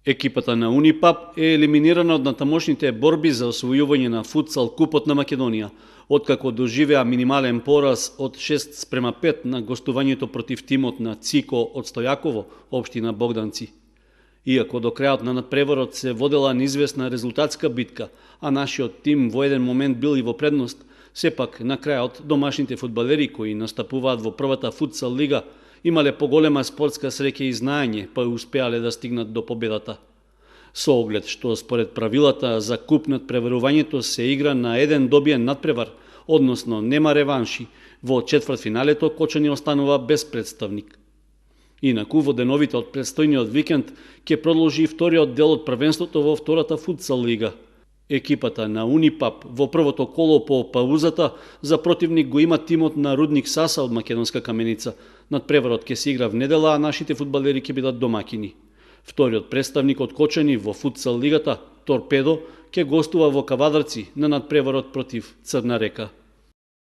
Екипата на Унипап е елиминирана од натамошните борби за освојување на футсал купот на Македонија, откако доживеа минимален пораз од 6:5 на гостувањето против тимот на ЦИКО од Стојаково, општина Богданци. Иако до крајот на надпреварот се водела неизвестна резултатска битка, а нашиот тим во еден момент бил и во предност, сепак на крајот домашните фудбалери кои настапуваат во првата футсал лига имале поголема спортска среќа и знаење, па успеале да стигнат до победата. Со оглед што според правилата за куп надпреварувањето се игра на еден добиен надпревар, односно нема реванши, во четвртфиналето Кочани останува без представник. Инаку во деновите од предстојниот викенд ќе продолжи вториот дел од првенството во втората футсал лига. Екипата на Унипап во првото коло по паузата за противник го има тимот на Рудник Саса од Македонска Каменица. Надпреварот ќе се игра в недела, а нашите фудбалери ќе бидат домакини. Вториот представник од Кочани во футсал лигата, Торпедо, ќе гостува во Кавадарци на надпреварот против Црна Река.